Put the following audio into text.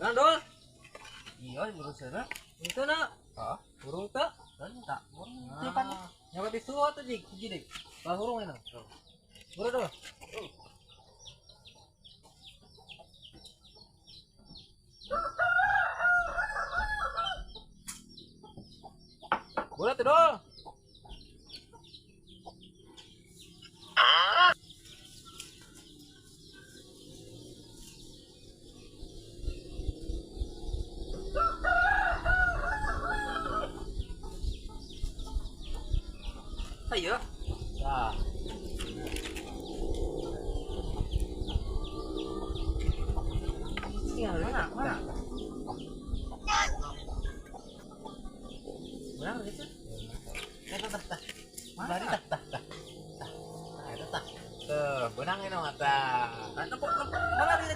Beunang dol. Iya, burung sana. Itu na. Heeh. Burung teu. Tak, burung tipan. Nyawa tisu atuh jig, hiji deui. Bah hurung ini. Burung dol. Burung tuh dol. Ayo. Nah. Iya, mana? Mana? Benar gitu? Tah, tah, tah. Bari tah, tah, tah. Tah, tah, eta tah. Tuh, benang ini mah tah. Mana di